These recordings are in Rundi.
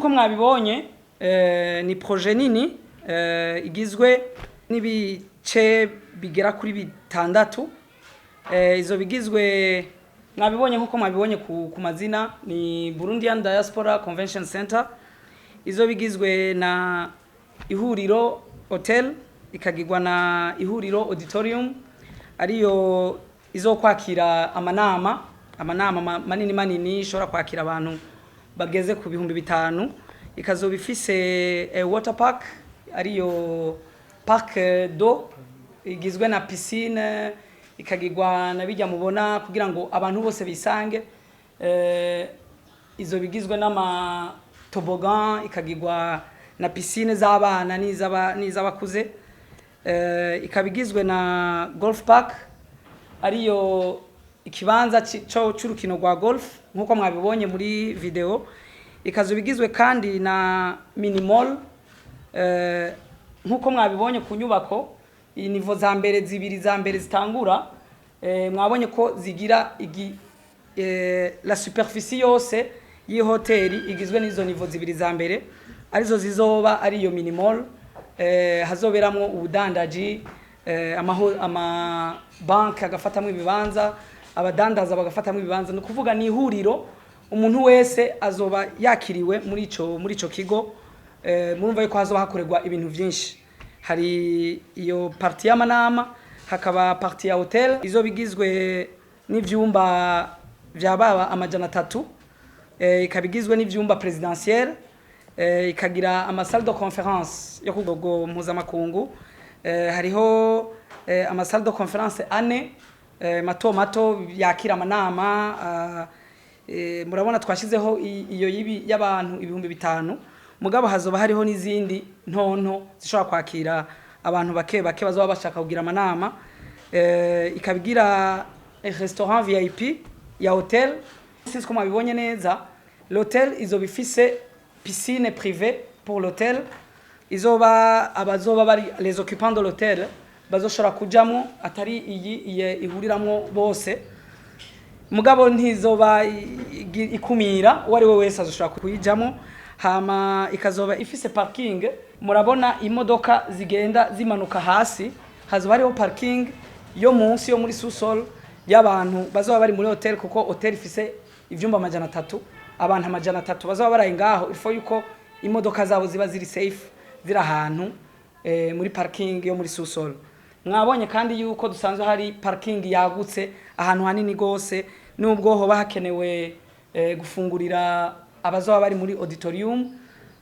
Nk'uko mwabibonye, ni projet nini igizwe n'ibice bigera kuri bitandatu. Izo bigizwe mwabibonye, nk'uko mwabibonye ku mazina, ni Burundian Diaspora Convention Center. Izo bigizwe na Ihuriro Hotel, ikagirwa na Ihuriro Auditorium, ariyo izokwakira amanama manini manini, ishobora kwakira abantu bageze ku 5000. Ikazoba ifise water park, ariyo parc d'eau igizwe na piscine, ikagirwa na bijya mubona kugira ngo abantu bose bisange. Izo bigizwe n'ama toboggan, ikagirwa na piscine z'abana n'iz'abakuze. Ikaba igizwe na golf park, ariyo ikibanza c'urukino rwa golf, nk'uko mwabibonye muri video. Ikazoba igizwe kandi na mini mall. Nk'uko mwabibonye ku nyubako, niveau za mbere zibiri za mbere zitangura, mwabonye ko zigira la superficie yose y'ihoteli igizwe n'izo niveau zibiri za mbere, arizo zizoba ari iyo mini mall. Hazoberamwo ubudandaji, ama banki agafatamwo ibibanza, abadandaza bagafatamwo ibibanza. Ni ukuvuga ni ihuriro, umuntu wese azoba yakiriwe muri ico kigo. Murumva yuko hazoba hakorerwa ibintu vyinshi. Hari iyo partie y'amanama, hakaba partie ya hotel izoba igizwe n'ivyumba vya baba 300, ikaba igizwe n'ivyumba présidentiel, ikagira ama salle de conférence yo ku rwego mpuzamakungu. Hariho ama salle de conférence ane mato mato yakira amanama. Murabona twashizeho iyo yibi y'abantu 5000, mugabo hazoba hariho n'izindi ntonto zishobora kwakira abantu bake bake bazoba bashaka kugira amanama. Ikaba igira restaurant VIP ya hotel. Sinzi ko mwabibonye neza, l'hôtel izoba ifise piscine privée pour l'hôtel, izoba abazoba bari les occupants de l'hôtel bazoshobora kujamwo, atari iyi ihuriramwo bose, mugabo ntizoba ikumira uwo ari we wese, azoshobora kuyijamo. Hama ikazoba ifise parking. Murabona imodoka zigenda zimanuka hasi, hazoba hariho parking yo munsi yo muri sous-sol y'abantu bazoba bari muri hotel, kuko hotel ifise ivyumba 300. Abantu 300 bazoba baraye ngaho, il faut yuko imodoka zabo ziba ziri safe, ziri ahantu muri parking yo muri sous-sol. Mwabonye kandi yuko dusanzwe hari parking yagutse, ahantu hanini gose, nubwo hoba hakenewe gufungurira abazoba bari muri auditorium,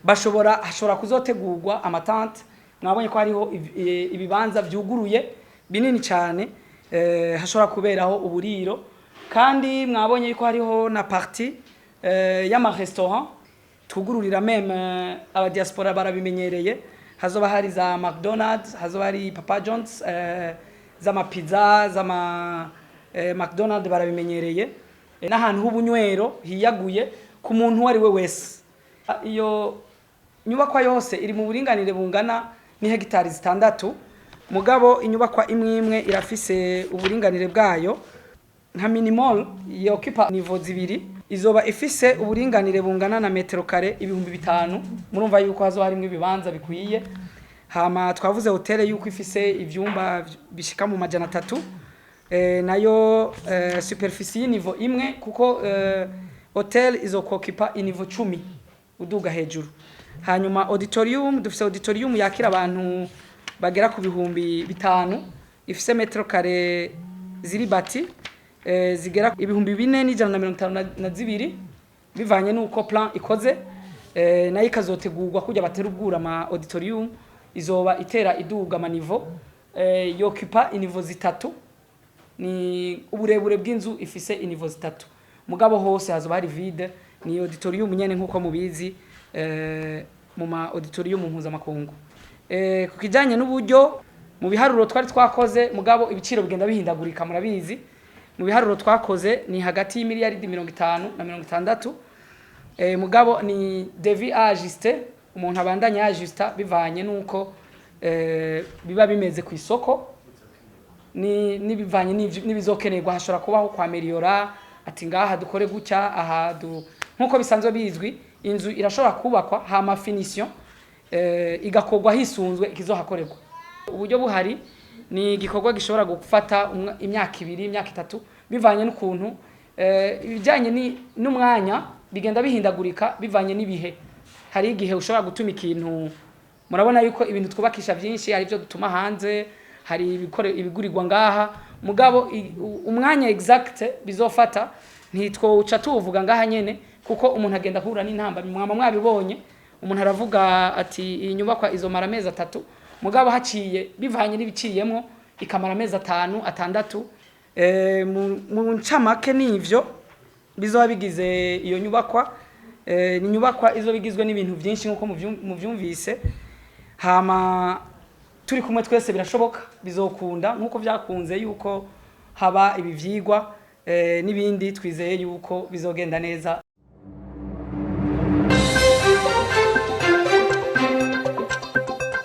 bashobora hashobora kuzotegurwa ama tentes. Mwabonye ko hariho ibibanza vyuguruye binini cyane, hashobora kuberaho uburiro. Kandi mwabonye yuko hariho na partie y'ama restaurant twugururira, même aba diaspora barabimenyereye. Hazoba hari za McDonald's, hazoba hari Papa John's, z'ama pizza, z'ama McDonald barabimenyereye, n'ahantu h'ubunywero hiyaguye ku muntu uwo ari we wese. Iyo nyubakwa yose iri mu buringanire bungana ni hegitari 6, mugabo inyubakwa imwe imwe irafise uburinganire bwayo. Nka mini mall yokipa niveau zibiri, izoba ifise uburinganire bungana na metero kare 5000. Murumva yuko hazoba harimo ibibanza bikwiye. Hama twavuze hotel yuko ifise ivyumba bishika mu 300, nayo superficie y'iniveau imwe, kuko hotel izokokipa i niveau 10 uduga hejuru. Hanyuma auditorium, dufise auditorium yakira abantu bagera ku 5000, ifise metero kare ziri bâties zigera 4152, bivanye n'uko plan ikoze. Nayo ikazotegurwa kujya batera ubwura ama auditorium, izoba itera iduga ama niveau, yokipa i niveau 3, ni uburebure bw'inzu ifise i niveau 3, mugabo hose hazoba hari vide. Ni auditorium nyene nkuko mubizi mu ma auditorium mpuzamakungu. Ku kijanye n'uburyo, mu biharuro twari twakoze, mugabo ibiciro bigenda bihindagurika murabizi, mu biharuro twakoze ni hagati y'imiliyaridi 50 na 60. Mugabo ni devis ajusté, umuntu abandanya ajusta bivanye nuko biba bimeze ku isoko, ni nibivanye n'ibizokenerwa. Hashobora kubaho kwa améliorer, ati ngaha dukore gutya, aha du nkuko bisanzwe bizwi. Inzu irashobora kubakwa, hama finition igakorwa hisunzwe ikizohakorerwa. Uburyo buhari, ni igikorwa gishobora gufata imyaka 2, imyaka 3, bivanye n'ukuntu ibijyanye n'umwanya bigenda bihindagurika bivanye n'ibihe. Hari igihe ushobora gutuma ikintu, murabona yuko ibintu twubakisha byinshi, hari ibyo dutuma hanze, hari ibigurirwa ngaha. Mugabo umwanya exact bizofata ntitwowuca tuwuvuga ngaha nyene, kuko umuntu agenda ahura n'intamba. Mwama mwabibonye, umuntu aravuga ati iyi nyubakwa izomara amezi 3, mugabo haciye bivanye n'ibiciyemwo ikamara amezi 5, 6. Mu ncamake nivyo bizoba bigize iyo nyubakwa. Ni inyubakwa izoba igizwe n'ibintu byinshi nk'uko muvyumvise. Hama turi kumwe twese birashoboka, bizokunda nk'uko vyakunze yuko haba ibi vyigwa n'ibindi. Twizeye yuko bizogenda neza.